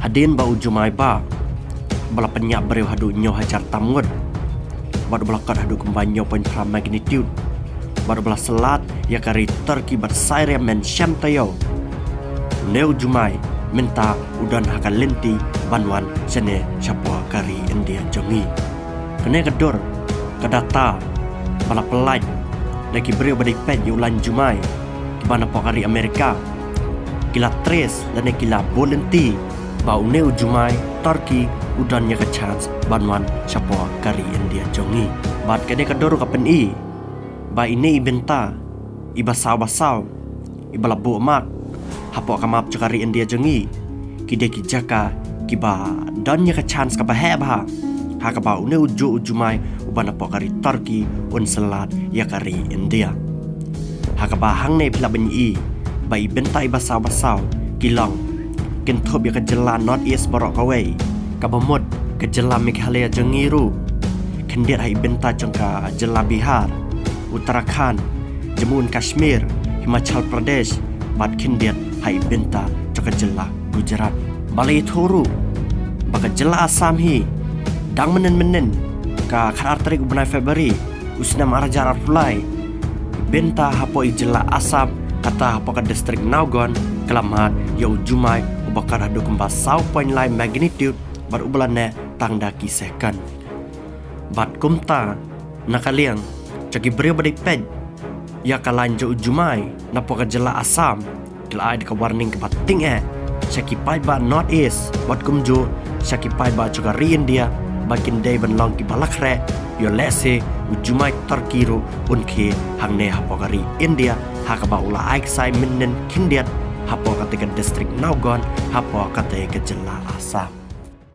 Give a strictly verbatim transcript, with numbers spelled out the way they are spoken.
Hadien ba u Jumai ba, ba la pynïap briew haduh hynñiew hajar tam ngut, bad ba la kot haduh kumba hynñiew point phra magnitude, bad ba la syllat ïa ka ri Turkey bad Syria mynshem taïew. Une u Jumai mynta u don ha ka lynti ban wan shane shapoh ka ri India jong ngi. Kane ka dur, ka data ba la pyllait da ki briew ba dei peit ïa u lain Jumai, kiba napoh ka ri Amerika, ki la trace lane ki la bud lynti ba une u Jumai Turkey u don ïa ka chance ban wan shapoh ka ri India jong ngi. Bad kane ka dur ka pyni ba ine i bynta iba saw ba saw, iba la buh mark hapoh ka map jong ka ri India jong ngi, ki dei ki jaka kiba don ïa ka chance kaba heh bha, ha kaba une u juh u Jumai uba napoh ka ri Turkey un syllat ïa ka ri India. Ha kaba hangne phi lah ban ïohi ba i bynta iba saw ba saw ki long, kynthup ïa ka jylla North East baroh kawei, kaba mut ka jylla Meghalaya jong ngi ruh, khyndiat ha i bynta jong ka jylla Bihar, Uttarakhand, Jammu and Kashmir, Himachal Pradesh, bad khyndiat ha i bynta jong ka jylla Gujarat. Ba la ïathuh ruh ba ka jylla Assam hi, dang mynnin mynnin ka khatar tarik u bnai February u snem ar hajar arphew lai, i bynta hapoh i jylla Assam, kata hapoh ka district Nowgon, ka la mad ïa u Jumai uba kot haduh kumba saw point lai magnitude, bad uba la neh tang da ki second. Bad kumta, na ka liang jong ki briew ba dei peit ïa ka lain jong u Jumai napoh ka jylla Assam, ki la ai da ka warning kaba tyngeh sha ki paidbah North East, bad kumjuh sha ki paidbah jong ka ri India, ba kin dei ban long kiba la khreh, ïoh lehse u Jumai Turkey ruh un khie hangne hapoh ka ri India, ha kaba u la ai ksai mynnin khyndiat hapoh katei ka district Nowgon, hapoh katei ka jylla Assam.